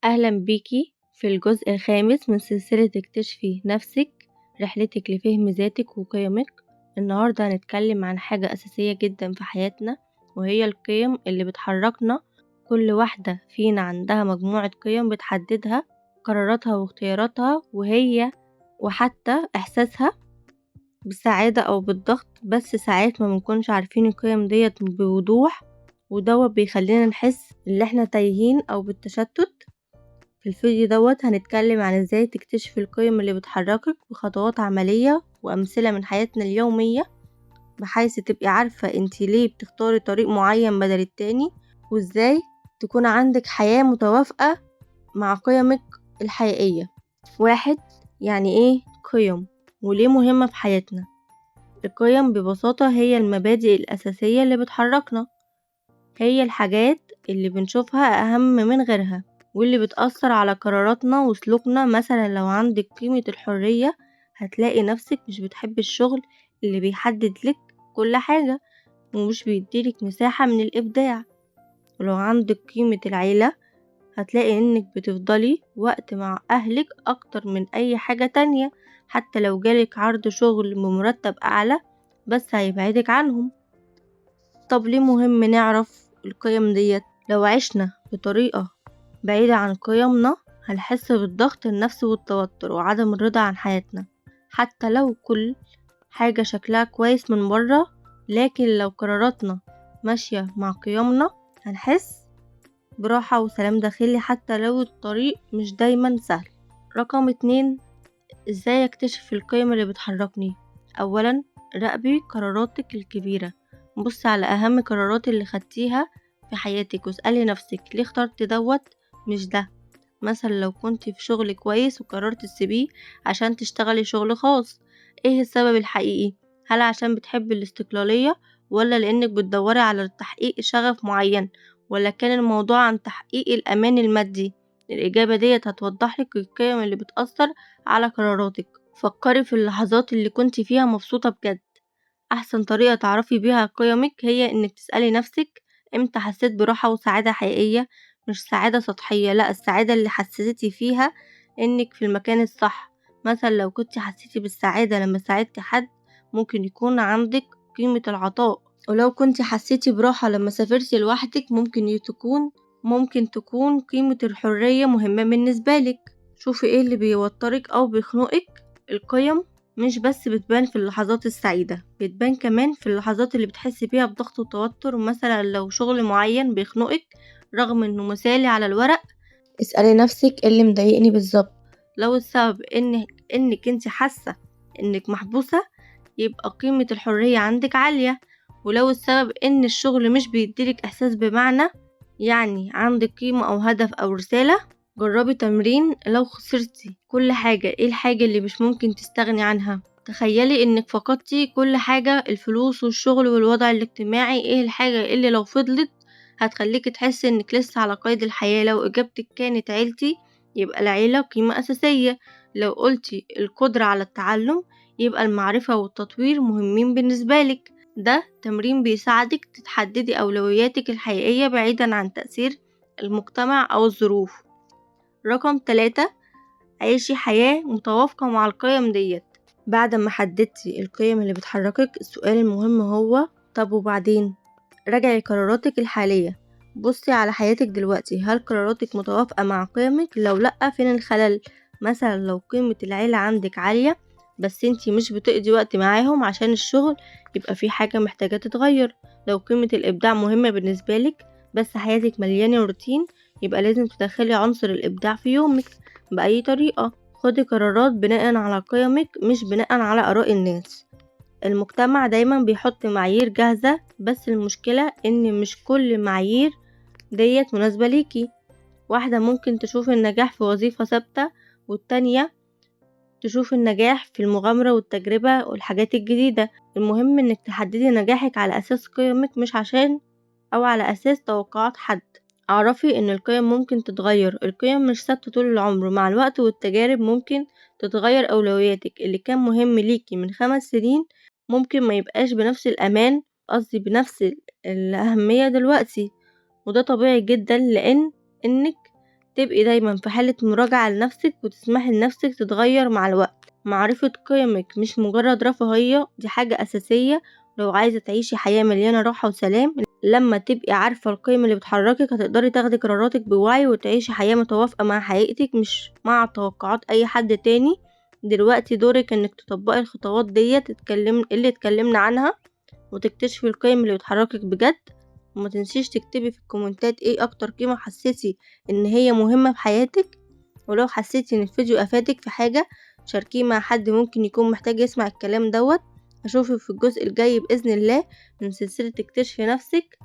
أهلا بيكي في الجزء الخامس من سلسلة اكتشفي نفسك، رحلتك لفهم ذاتك وقيمك. النهاردة هنتكلم عن حاجة أساسية جدا في حياتنا، وهي القيم اللي بتحركنا. كل واحدة فينا عندها مجموعة قيم بتحددها قراراتها واختياراتها، وهي وحتى إحساسها بالسعادة أو بالضغط، بس ساعات ما بنكونش عارفين القيم ديت بوضوح، ودوت بيخلينا نحس إن احنا تايهين أو بالتشتت. في الفيديو دوت هنتكلم عن ازاي تكتشفي القيم اللي بتحركك بخطوات عملية وأمثلة من حياتنا اليومية، بحيث تبقي عارفة انتي ليه بتختاري طريق معين بدل التاني، وازاي تكون عندك حياة متوافقة مع قيمك الحقيقية. 1، يعني ايه قيم وليه مهمة في حياتنا؟ القيم ببساطة هي المبادئ الأساسية اللي بتحركنا، هي الحاجات اللي بنشوفها أهم من غيرها واللي بتأثر على قراراتنا وسلوكنا. مثلا لو عندك قيمة الحرية هتلاقي نفسك مش بتحبي الشغل اللي بيحدد لك كل حاجة ومش بيديلك مساحة من الإبداع. ولو عندك قيمة العيلة هتلاقي إنك بتفضلي وقت مع أهلك أكتر من أي حاجة تانية، حتى لو جالك عرض شغل بمرتب أعلى بس هيبعدك عنهم. طب ليه مهم نعرف القيم ديت؟ لو عشنا بطريقة بعيدة عن قيمنا هنحس بالضغط النفسي والتوتر وعدم الرضا عن حياتنا، حتى لو كل حاجة شكلها كويس من بره، لكن لو قراراتنا ماشية مع قيمنا هنحس براحة وسلام داخلي حتى لو الطريق مش دايما سهل. رقم 2، ازاي اكتشف القيم اللي بتحركني؟ اولا، راقبي قراراتك الكبيرة، بصي على اهم قرارات اللي خدتيها في حياتك واسألي نفسك ليه اخترت دوت مش ده. مثلا لو كنت في شغل كويس وقررت تسيبيه عشان تشتغلي شغل خاص، ايه السبب الحقيقي؟ هل عشان بتحبي الاستقلالية، ولا لانك بتدوري على تحقيق شغف معين، ولا كان الموضوع عن تحقيق الامان المادي؟ الاجابة ديت هتوضح لك القيم اللي بتأثر على قراراتك. فكري في اللحظات اللي كنت فيها مبسوطة بجد. احسن طريقة تعرفي بيها قيمك هي انك تسألي نفسك امتى حسيت براحة وسعادة حقيقية، مش سعادة سطحية، لا، السعادة اللي حسيتي فيها انك في المكان الصح. مثلا لو كنت حسيتي بالسعادة لما ساعدتي حد، ممكن يكون عندك قيمة العطاء. ولو كنت حسيتي براحة لما سافرتي لوحدك، ممكن تكون قيمة الحرية مهمة بالنسبة لك. شوفي ايه اللي بيوترك او بيخنقك. القيم مش بس بتبان في اللحظات السعيدة، بتبان كمان في اللحظات اللي بتحسي بيها بضغط وتوتر. مثلا لو شغل معين بيخنقك رغم انه مثالي على الورق، اسألي نفسك ايه اللي مضايقني بالظبط. لو السبب انك انت حاسة انك محبوسة، يبقى قيمة الحرية عندك عالية. ولو السبب ان الشغل مش بيديلك احساس بمعنى، يعني عندك قيمة او هدف او رسالة. جربي تمرين لو خسرتي كل حاجة، ايه الحاجة اللي مش ممكن تستغني عنها؟ تخيلي انك فقدتي كل حاجة، الفلوس والشغل والوضع الاجتماعي، ايه الحاجة اللي لو فضلت هتخليكي تحسي انك لسه على قيد الحياة؟ لو اجابتك كانت عيلتي، يبقى العيلة قيمة اساسية. لو قلتي القدرة على التعلم، يبقى المعرفة والتطوير مهمين بالنسبة لك. ده تمرين بيساعدك تحددي أولوياتك الحقيقية بعيدا عن تأثير المجتمع أو الظروف. رقم 3، عيشي حياة متوافقة مع القيم ديت. بعد ما حددتي القيم اللي بتحركك، السؤال المهم هو طب وبعدين؟ راجعي قراراتك الحالية، بصي على حياتك دلوقتي، هل قراراتك متوافقة مع قيمك؟ لو لأ، فين الخلل؟ مثلا لو قيمة العيلة عندك عالية بس انتي مش بتقضي وقت معاهم عشان الشغل، يبقى في حاجة محتاجة تتغير. لو قيمة الإبداع مهمة بالنسبة لك بس حياتك مليانة روتين، يبقى لازم تدخلي عنصر الإبداع في يومك بأي طريقة. خدي قرارات بناء على قيمك مش بناء على آراء الناس. المجتمع دايما بيحط معايير جاهزة، بس المشكلة إن مش كل معايير ديت مناسبة ليكي. واحدة ممكن تشوف النجاح في وظيفة ثابتة، والتانية تشوف النجاح في المغامرة والتجربة والحاجات الجديدة. المهم إنك تحددي نجاحك على أساس قيمك، مش عشان أو على أساس توقعات حد. اعرفي إن القيم ممكن تتغير، القيم مش ثابتة طول العمر، مع الوقت والتجارب ممكن تتغير أولوياتك. اللي كان مهم ليكي من 5 سنين ممكن ما يبقاش بنفس الأمان، قصدي بنفس الأهمية دلوقتي، وده طبيعي جدا، لأن إنك تبقي دايما في حالة مراجعة لنفسك وتسمحي لنفسك تتغير مع الوقت. معرفة قيمك مش مجرد رفاهية، دي حاجة أساسية لو عايزة تعيشي حياة مليانة راحة وسلام. لما تبقي عارفة القيم اللي بتحركك هتقدري تاخدي قراراتك بوعي وتعيشي حياة متوافقة مع حقيقتك، مش مع توقعات أي حد تاني. دلوقتي دورك انك تطبقي الخطوات ديت اللي اتكلمنا عنها، وتكتشفي القيم اللي بتحركك بجد. وما تنسيش تكتبي في الكومنتات ايه اكتر قيمة حسيتي ان هي مهمة في حياتك. ولو حسيتي ان الفيديو افادك في حاجة شاركيه مع حد ممكن يكون محتاج يسمع الكلام دوت. اشوفك في الجزء الجاي باذن الله من سلسلة اكتشفي نفسك.